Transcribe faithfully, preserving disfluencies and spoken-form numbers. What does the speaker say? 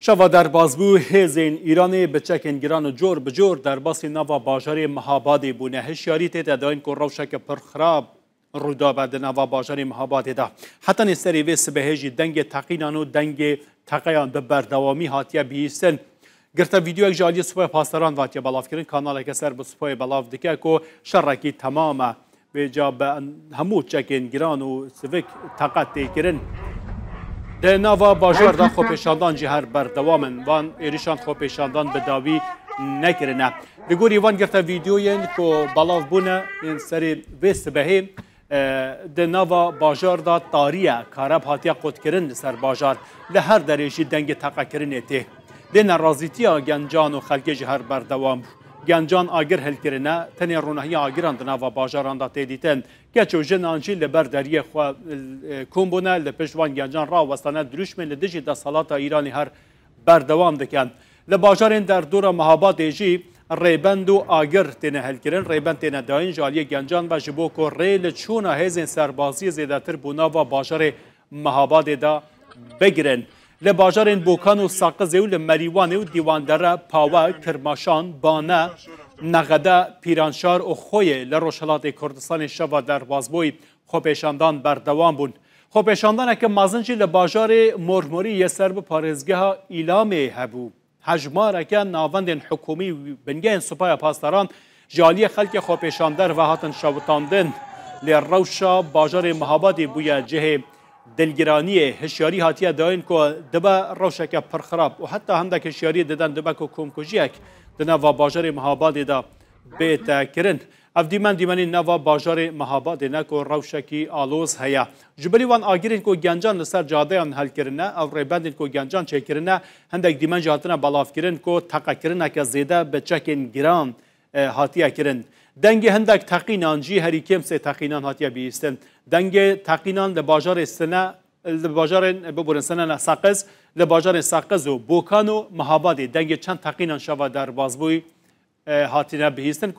Şeva derbazbû, hêzên Îranê bi çekên giran û cor bi cor derbasî nava bajarê Mihabadê bûne. Hişyarî tê de dayîn ku rewşeke pir xirab rû dabe di nava bajarê Mihabadê de. Heta nêserê vê sibehê jî dengê teqînan û dengê teqeyan bi berdewamî hatiye bihîstin. Girta vîdeoyek ji aliyê Supaya Pasdaran ve hatiye belavkirin. Kanaleke ser bi Supayê belav dike ku şerekî temam e. Vêca bi hemû çekên giran û sivik teqet tê kirin. Di nava bajar de xwepêşandan jî her berdewam in. Van êrişan xwepêşandan bi dawî nekirine. Li gorî van girta vîdeoyên ku belav bûne yên serê vê sibehê, e, di nava bajar de tarî ye. Kareb hatiye qutkirin li ser bajar. Li her derê jî dengê teqekirinê tê. Dê nerazîtiya gencan û xelkê ji her berdewam bû. Gencan agir hilkirine, tenê ronahiya agiran di nava bajaran de tê dîtin. Keç û jinan jî li ber deriyê xwe, e, kom bûne, li pişt van gencan rawestane dirûşmên li dijî desthilata Îranê her berdewam dikin. Li bajarên derdora Mihabadê jî rêbend û agir têne hilkirin, rêbend têne dayîn ji aliyê gencan ve ji bo ku rê li çûna hêzên serbaziyê zêdetir bo nava bajarê Mihabadê de bigirin. Li bajarên Bokan û Saqizê û li Merîwanê û Dîwandere, Pawe, Kirmaşan, Bane, Nexede, Pîranşar û Xoyê li Rojhilatê Kurdistanê şeva derbazbûyî xwepêşandan berdewam bûn. Xwepêşandaneke mezin jî li bajarê Mormorî yê ser bi parêzgeha Îlamê hebû. Hejmareke navendên hikûmî û bingehên Supaya Pasdaran ji aliyê xelkê xwepêşander ve hatin şewitandin. Lê rewşa bajarê Mihabadê bûye cihê dilgiraniyê. Hişyarî hatiye dayîn ku dibe rewşeke pir xirab û heta hindek hişyariyê didin dibe ku komkujiyek di nava bajarê Mihabadê de bête kirin. Ev dîmen dîmenî nava bajarê Mihabadê ne ku rewşekî aloz heye. Ji bilî wan agirên ku gencan li ser cadeyan helkirine, ev rêbendên ku gencan çêkirine, hindek dîmen jî hatine belavkirin ku teqekirineke zêde bi çekên giran, e, hatiye kirin. Dengê hindek teqînan jî herî kêm sê teqînan hatiye bihîstin. Dengê teqînan li bajarê Sine, li bajarên, biborin, Sine ne, Saqiz, li bajarên Saqiz û Bokan û Mihabadê dengê çend teqînan şeva derbazbûyî, e, hatine bihîstin.